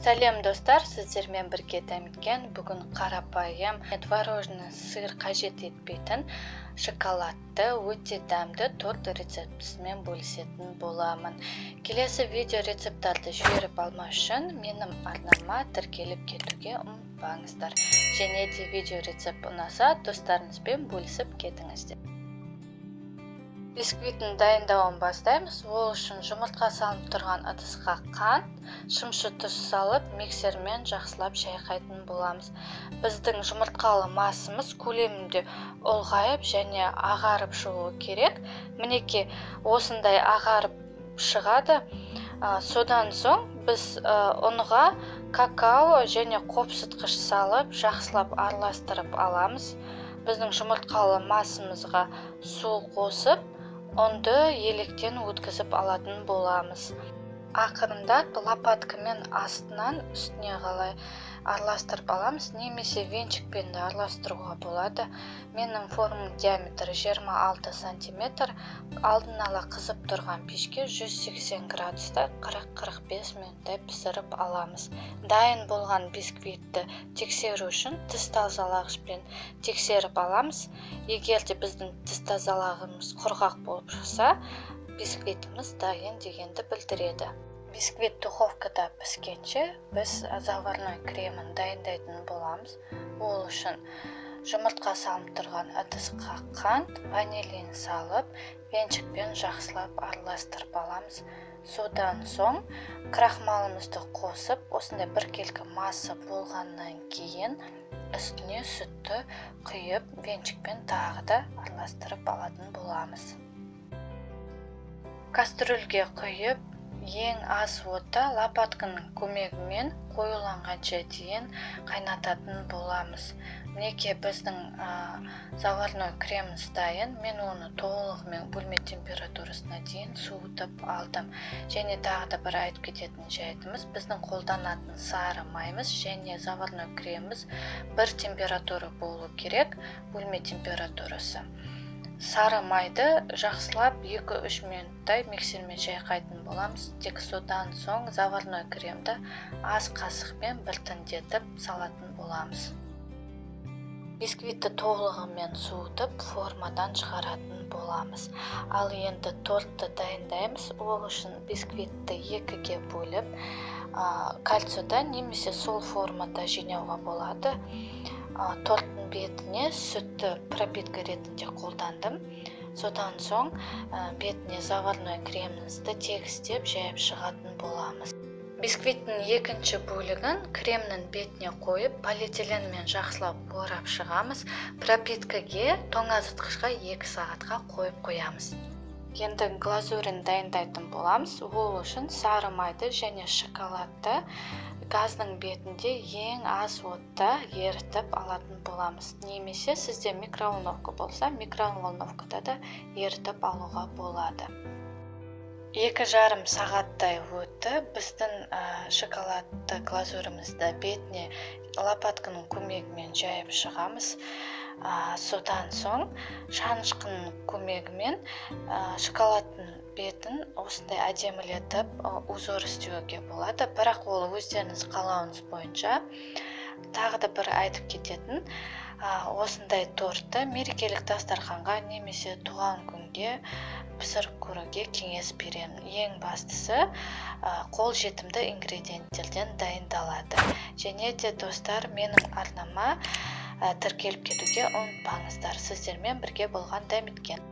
Сәлем, достар! Сіздермен бірге Дәміткен. Бүгін қарапайым, творожный сыр қажет етпейтін шоколадты өте дәмді торт рецептісімен бөлісетін боламын. Келесі видео рецепттарды жіберіп алмас үшін менің арнама тіркеліп кетуге ұмытпаңыздар және де видео рецепт ұнаса, достарыңызбен бөлісіп кетіңіздер. Бисквиттің дайындауын бастаймыз. Ол үшін жұмыртқа салынып тұрған ыдысқа қант, шымшы тұз салып, миксермен жақсылап шайқайтын боламыз. Біздің жұмыртқалы массамыз көлемінде ұлғайып және ағарып шығуы керек. Мінекей, осындай ағарып шығады. Содан соң біз ұнға какао және қопсытқыш салып, жақсылап араластырып аламыз. Біздің жұмыртқалы массамызға су қосып, ұнды електен өткізіп алатын боламыз. Ақырындап лопаткамен астынан үстіне қалай араластырып аламыз немесе венчикпен де араластыруға болады. Менің формам диаметрі 26 сантиметр. Алдын ала қызып тұрған пешке 180 градуста 40-45 минуттай пісіріп аламыз. Дайын болған бисквитті тексеру үшін тіс тазалағышпен тексеріп аламыз. Егер де біздің тіс тазалағымыз құрғақ болып шықса, бисквитіміз дайын дегенді білдіреді. Бисквит духовкада піскенше, біз заварной кремін дайындайтын боламыз. Ол үшін жұмыртқа салынып тұрған ыдысқа қант, ванилин салып, венчикпен жақсылап араластырып аламыз. Содан соң крахмалымызды қосып, осындай біркелкі масса болғаннан кейін үстіне сүтті құйып, венчикпен тағы да араластырып алатын боламыз. Кастрюльге құйып, ең аз отта лопатканың көмегімен қоюланғанша дейін қайнататын боламыз. Мінекей, біздің заварной креміміз дайын. Мен оны толығымен бөлме температурасына дейін суытып алдым. Және тағы да бір айтып кететін жайтымыз: біздің қолданатын сары майымыз және заварной креміміз бір температура болу керек, бөлме температурасы. Сары майды жақсылап 2-3 минуттай миксермен шайқайтын боламыз. Тек содан соң заварной кремді ас қасықпен біртіндетіп салатын боламыз. Бисквитті толығымен суытып, формадан шығаратын боламыз. Ал енді тортты дайындаймыз. Ол үшін бисквитті екіге бөліп, кольцода немесе сол формада жинауға болады. Торттың бетіне сүтті пропитка ретінде қолдандым. Содан соң бетіне заварной кремімізді тегістеп жайып шығатын боламыз. Бисквиттің екінші бөлігін кремнің бетіне қойып, полиэтиленмен жақсылап орап шығамыз. Пропиткаге тоңазытқышқа 2 сағатқа қойып қоямыз. Енді глазурін дайындайтын боламыз. Ол үшін сары майды және шоколадты газдың бетінде ең аз отта ерітіп алатын боламыз немесе сізде микроволновка болса, микроволновкада да ерітіп алуға болады. 2,5 сағаттай өтті. Біздің шоколадты глазурімізді бетіне лопатканың көмегімен жайып шығамыз. Содан соң шанышқының көмегімен шоколадтың бетін осындай әдемілетіп узор істеуге болады, бірақ ол өздеріңіз қалауыңыз бойынша. Тағы да бір айтып кететін, осындай тортты мерекелік дастарханға немесе туған күнге пісіріп көруге кеңес беремін. Ең бастысы, қолжетімді ингредиенттерден дайындалады. Және де, достар, менің арнама тіркеліп кетуге ұмытпаңыздар. Сіздермен бірге болған Дәметкен.